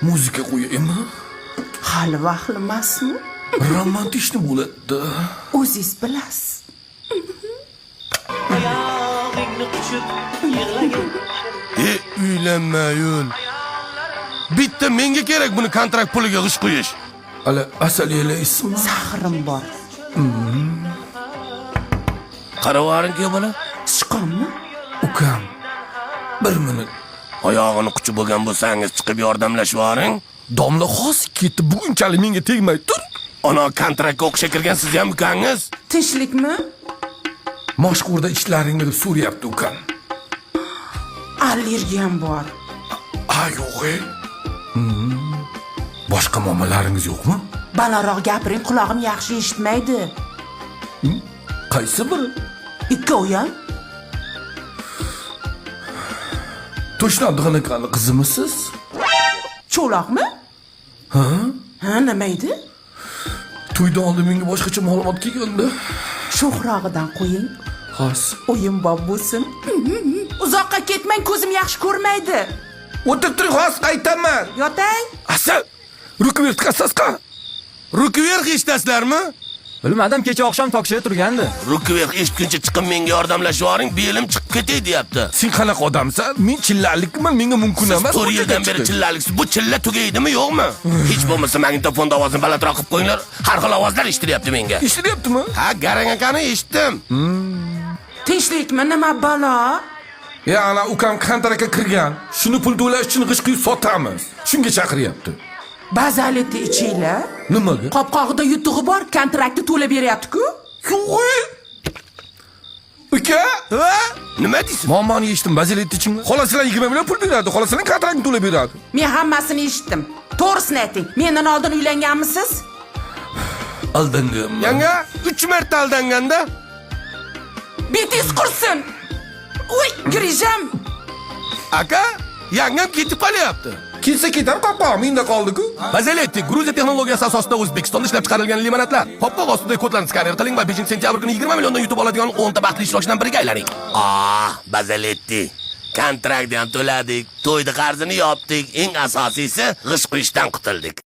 Muzika qo'yaymi? Hali vaqli emasmi? Romantичный bo'ladi. O'zingiz bilasiz. Oyog'ingni quchib yig'lagin. E, uylanmayun. Bitta menga kerak buni kontrakt puliga g'isht quyish. Ala asal yelaysizmi? Saxrim bor. Qaravaring bola. Sichqonmi? Ukam. Bir minut. Oyog'ini quchib bo'lgan bo'lsangiz chiqib yordamlashib yuboring. Domla hozir ketdi, bugunchalik menga tegmay tur. Ana kontraktga o'qishga kirgan siz ham ukangiz. Tinchlikmi? Moshqurda ishlaringmi deb so'rayapti ukam. Allergiyam bor. A, yo'q e. Boshqa muammolaringiz yo'qmi? Balandroq gapiring, qulog'im yaxshi eshitmaydi. Qaysi biri? Ikkovi ham. To'shna Abdig'ani qizimisiz? Cho'loqmi? Ha? Ha, nima edi? To'ydan oldin menga boshqacha ma'lumot kelgandi. Sho'xrog'idan qo'ying. Hozir. O'yin bob bo'lsin. Uzoqqa ketmang, ko'zim yaxshi ko'rmaydi. O'tirib turing, hozir qaytaman. Yotang. Asal, руки вверх qassasqa. Руки вверх eshitasizlarmi? Bilmadim, kecha oqshom tokchada turgandi. Руки вверх eshitguncha chiqib menga yordamlashib yuboring, belim chiqib ketay deyapti. Sen qanaqa odamsan? Men chillalikman, menga mumkin Siz emas. 4 yildan beri chillaliksiz. Bu chilla tugaydimi, yo'qmi? Hech bo'lmasa magnitofonda ovozini balandroq qilib qo'yinglar. Har xil ovozlar eshitilyapti menga. Eshityaptimi? Ha, garang akani eshitdim. Tinchlikmi, nima balo? Ya ana ukam kontraktga kirgan. Shuni pul to'lash uchun g'isht quyib sotamiz. Shunga chaqiryapti. Bazaleti ichinglar. Nimaga? Qopqog'ida yutug'i bor, kontraktni to'lab beryapti-ku. Yo'q. Uka, Ha? Nima deysiz? Muammoni yechdim, baziletni ichinglar. Xolasizlar 20 million pul beradi, xolasizlar kontraktni to'lab beradi. Men hammasini eshitdim. To'g'risini ayting. Mendan oldin uylanganmisiz? Aldanganman. Yanga 3 marta aldanganda. Betingiz qursin. Uy, grijam. Aka, yangam ketib qolyapti. Ketsa ketar, qopqog'im menda qoldi-ku. Bazaletti Gruziya texnologiyasi asosida O'zbekistonda ishlab chiqarilgan limonadlar. Qopqoq ostidagi kodlarni skaner qiling va 5-sentyabr kuni 20 milliondan yutib oladigan 10 ta baxtli ishtirokchidan biriga aylaning. Ah, Bazaletti. Kontraktni ham to'ladik, to'yni qarzini yopdik, eng asosiysi g'isht quyishdan qutuldik.